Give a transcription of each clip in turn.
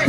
Eh,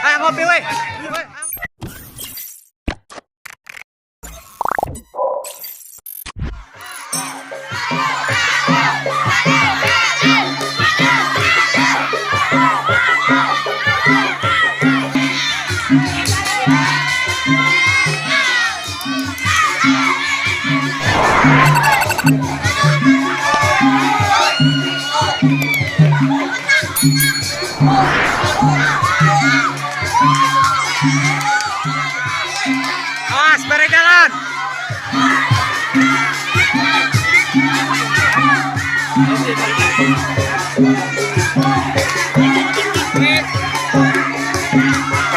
ayo ngopi weh. Awas, bere jalan.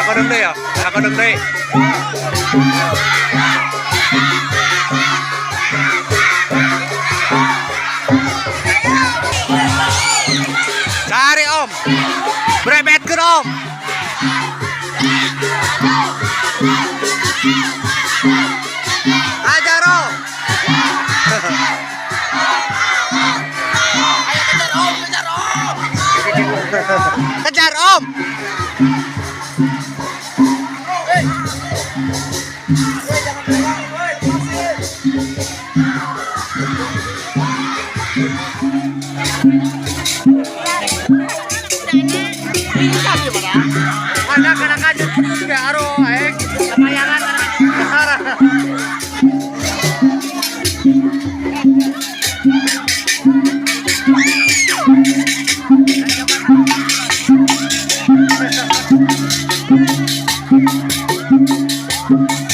Aku deng ya, aku deng deh. Cari om, brebetkeun om. Ajar om. Ayo kejar om, kejar om. Kejar om. Woi, jangan pulang, woi, lepasin. Ada kadang-kadang putus ke aro, eh. Kemayangan anak.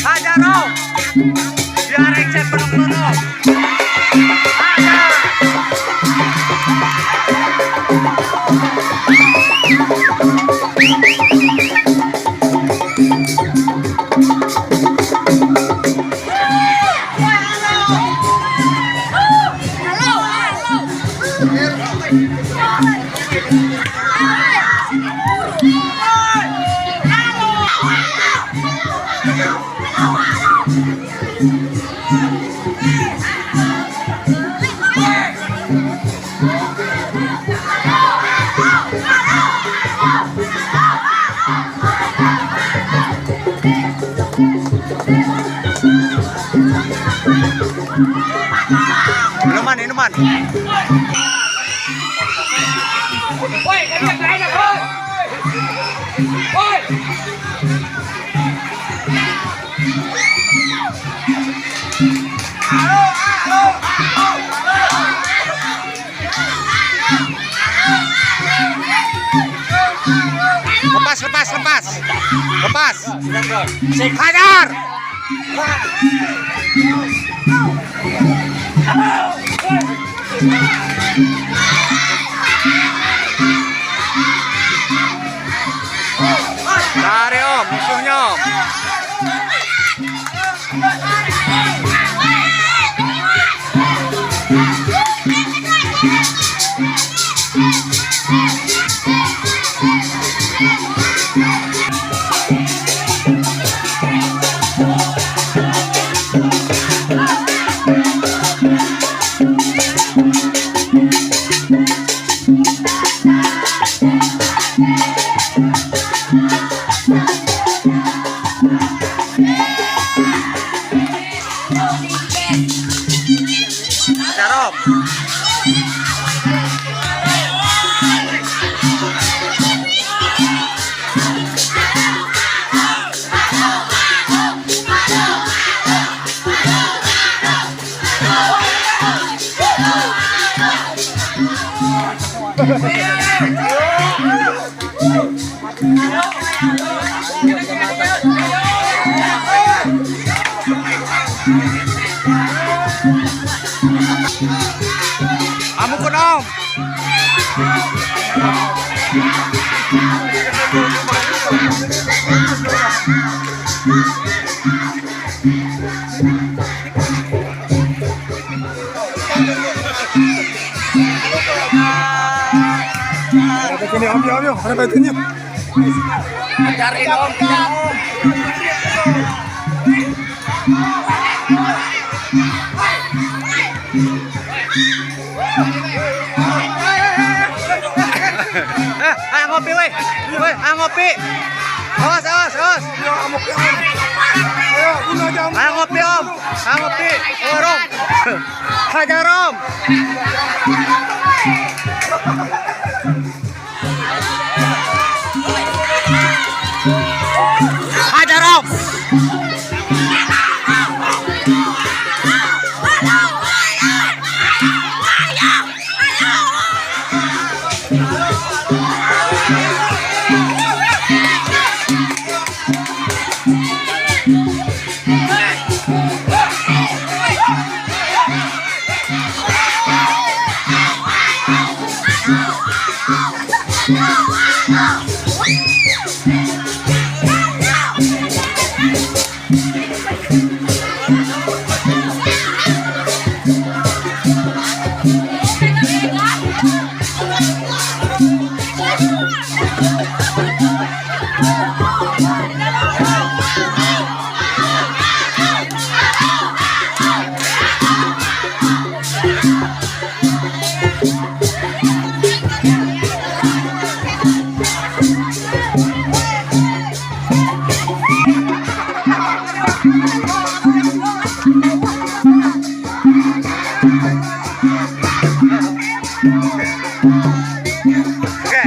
Hajar om. Biar receh penonton om. Hajar. Minuman, minuman. Woi, kejar lain aku. Woi. Lepas, lepas, lepas. Lepas. Hajar. Cari om, musuhnya om. Hajar om. Ah, ngopi weh. Weh, ah ngopi. Awas, awas, awas. Ah ngopi om. Ah ngopi. Oh, Rom. Hajar Rom. Hajar Rom. Oke.